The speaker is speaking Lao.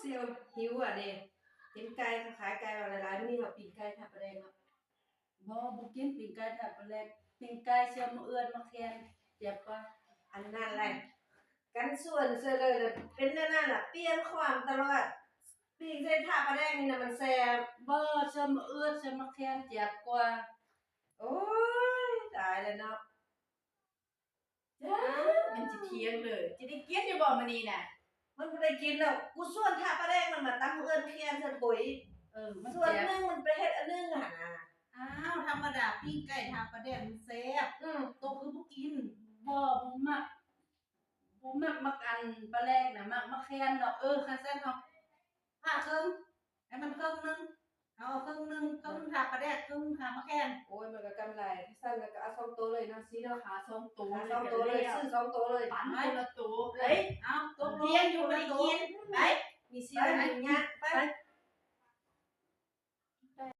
ຊິຫິວອະເດ ເຫັນໄກ່ເຂົາຂາຍໄກ່ວ່າຫຼາຍໆ ມື້ນີ້ເຮົາປີ້ງໄກ່ທາປາແດກເນາະ. ບໍ່ ບໍ່ກິນປີ້ງໄກ່ທາປາແດກ ປີ້ງໄກ່ເຊື່ອໝາກເອື້ອນໝາກແຄນ ແຊບກວ່າ. ອັນນັ້ນແຫຼະ ກັນຊວນເຊື່ອເລີຍ ເປັນແນວນັ້ນລະ ປ່ຽນຄວາມຕະຫຼອດ. ປີ້ງໃສ່ທາປາແດກນີ້ນະມັນແຊບ. ບໍ່ ເຊື່ອໝາກເອື້ອນເຊື່ອໝາກແຄນແຊບກວ່າ. ໂອ້ຍ ຕາຍແລ້ວເນາະ. ຈ້າ ມັນຊິຖຽງເລີຍ ຊິໄດ້ກິນຢູ່ບໍ່ມື້ນີ້ນະ? ມັນບໍ່ໄດ້ກິນແລ້ວ ກູຊວນທາປາແດກມັນມາຕຳເອື້ອນແຄນຊະໂຖຍ. ເອີ ມັນ ສ່ວນໜຶ່ງມັນໄປເຮັດອັນໜຶ່ງຫັ້ນນະ. ອ້າວ ທຳມະດາປີ້ງໄກ່ທາປາແດກມັນແຊບ. ອື ໂຕຄືບໍ່ກິນ? ບໍ່ ບໍ່ມັກ ບໍ່ມັກ ມັກອັນປາແດກນະ ມັກໝາກແຄນດອກ. ເອີ ຄັນຊັ້ນເຮົາຜ່າເຄິ່ງ ໃຫ້ມັນເຄິ່ງໜຶ່ງ ເອົາເຄິ່ງໜຶ່ງ ເຄິ່ງໜຶ່ງທາປາແດກ ເຄິ່ງໜຶ່ງທາໝາກແຄນ. ໂອ້ຍ ມັນກໍກຳໄລ ຊັ້ນແລ້ວກໍເອົາສອງໂຕເລີຍເນາະ ຊີ້ເນາະ. ຫາສອງໂຕ ຫາສອງໂຕເລີຍ ຊື້ສອງໂຕເລີຍ ປັນຄົນລະໂຕ. ເອີຍ ເອົາ ຕົກລຽນຢູ່ບໍ່ໄດ້ກິນ ໄປ ມີຊີ້ແລ້ວ ໄປ ຍາກ